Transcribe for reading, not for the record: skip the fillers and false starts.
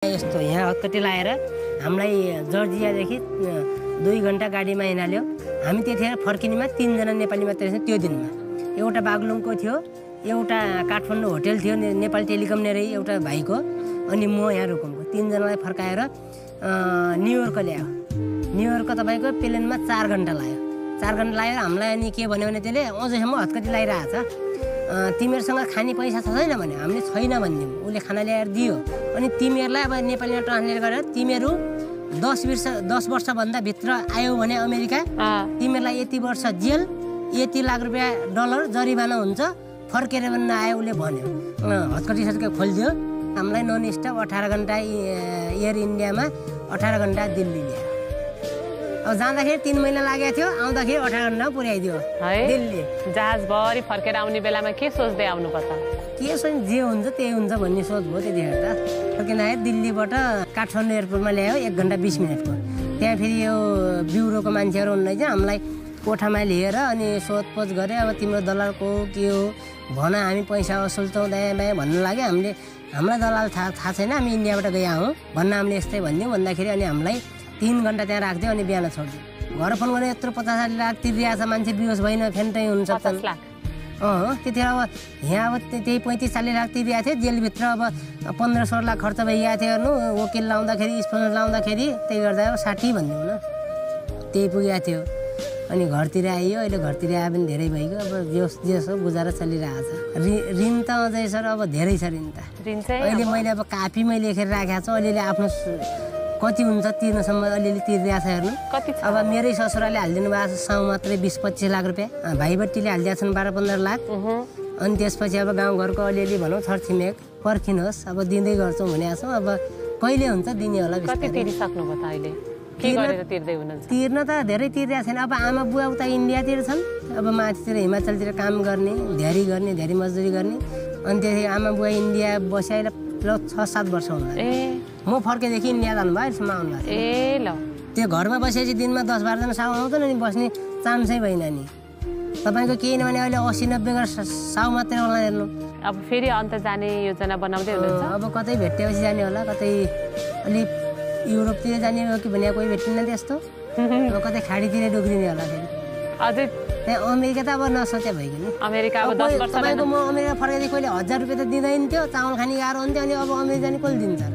यस्तो यहाँ हत्कटी लाएर हामीलाई जर्जियादेखि 2 घण्टा गाडीमा हिँडाल्यो। हामी त्यतिखेर फर्किनेमा 3 जना नेपाली मात्रै थियौँ त्यो दिनमा। एउटा बागलुङको थियो, एउटा काठमाडौँ होटल थियो नेपाल टेलिकम नेरै एउटा भाइको, अनि म यहाँ रुकुमको। 3 जनालाई फर्काएर न्युयोर्क ल्यायो। न्युयोर्क तपाईँको प्लेनमा 4 घण्टा लाग्यो। 4 घण्टा लाग्यो। हामीलाई अनि के भन्यो भने त्यसले अझैसम्म हत्कटी लगाइरहेको छ। तिमीहरूसँग खाने पैसा छैन भने हामीले छैन भनिदिउँ। उसले खाना ल्याएर दियो। अनि तिमीहरूलाई अब नेपालीमा ट्रान्सलेट गरेर तिमीहरू 10 वर्षभन्दा भित्र आयौ भने अमेरिका तिमीहरूलाई यति वर्ष जेल, यति लाख रुपियाँ डलर जरिवाना हुन्छ, फर्केर भन्न आयो उसले भन्यो। हत्कटी सत्कटी खोलिदियो। हामीलाई नन स्टप 18 घण्टा एयर इन्डियामा, 18 घण्टा दिल्ली ल्यायो। अब जाँदाखेरि 3 महिना लागेको थियो, आउँदाखेरि 18 घण्टा पुर्याइदियो दिल्ली। जहाजभरि फर्केर आउने बेलामा के सोच्दै आउनु पर्छ? के सोच जे हुन्छ त्यही हुन्छ भन्ने सोच भयो त्यतिखेर त। फर्किँदाखेरि दिल्लीबाट काठमाडौँ एयरपोर्टमा ल्यायो 1 घण्टा 20 मिनटको। त्यहाँ फेरि यो ब्युरोको मान्छेहरू हुनुहुँदै चाहिँ हामीलाई कोठामा लिएर अनि सोधपोछ गरे। अब तिम्रो दलाल को के हो भन, हामी पैसा असुल्छौँ दायाँ बायाँ भन्नु लाग्यो। हामीले हामीलाई दलाल थाहा छैन, हामी इन्डियाबाट गएका हौँ भन्न हामीले यस्तै भनिदिउँ। भन्दाखेरि अनि हामीलाई 3 घण्टा त्यहाँ राखिदियो अनि बिहान छोडिदियो। घर फोन गरेर यत्रो 50 लाख तिरिरहेको छ, मान्छे बिहोस भएन फेन्टै हुन्छ। त्यतिखेर अब यहाँ अब त्यही 35-40 लाख तिरिरहेको थियो। जेलभित्र अब 15-16 लाख खर्च भइरहेको थियो हेर्नु। वकिल लाउँदाखेरि, स्पोन्सर लाउँदाखेरि, त्यही गर्दा अब 60 भनिदिउँ न, त्यही पुगेको थियो। अनि घरतिर आइयो। अहिले घरतिर आयो पनि धेरै भइगयो। अब जेसो गुजारा चलिरहेको छ। ऋण त अझै सर अब धेरै छ ऋण त। अहिले मैले अब कापीमै लेखेर राखेको छु। अलिअलि आफ्नो कति हुन्छ तिर्नसम्म अलिअलि तिरिरहेको छ हेर्नु। अब मेरै ससुराले हालिदिनु भएको छ साउ मात्रै 20-25 लाख रुपियाँ। भाइबट्टीले हालिदिएको छन् 12-15 लाख। अनि त्यसपछि अब गाउँघरको अलिअलि भनौँ छरछिमेक पर्खिनुहोस्, अब दिँदै गर्छौँ भनेको छौँ। अब कहिले हुन्छ दिने होला। तिर्न त धेरै तिरिरहेको छैन। अब आमा बुवा उता इन्डियातिर छन्, अब माथितिर हिमाचलतिर काम गर्ने, धेरै मजदुरी गर्ने। अनि त्यसपछि आमा बुवा इन्डिया बसिआएर 6-7 वर्ष हुँदा म फर्केदेखि इन्डिया जानुभयो, अहिलेसम्म आउनु भएको। त्यो घरमा बसेपछि दिनमा 10-12 जना साउ आउँछन् अनि बस्ने चान्सै भएन नि। तपाईँको केही नभने अहिले 80-90 गरेर साउ मात्रै होला हेर्नु। अब फेरि अन्त जाने योजना बनाउँदै हुनुहुन्छ? अब कतै भेटेपछि जाने होला, कतै अलिक युरोपतिर जाने हो कि भने कोही भेटिन्न त्यस्तो। अब कतै खाडीतिर डुक्रिने होला फेरि। अझै त्यहाँ अमेरिका त अब नसोचे भइगयो नि। अमेरिका अब 10 वर्ष तपाईँको म अमेरिका फर्केदेखि कहिले 1000 रुपियाँ त दिँदैन थियो, चामल खाने गाह्रो हुन्थ्यो। अनि अब अमेरिका जाने कसले दिन्छ र?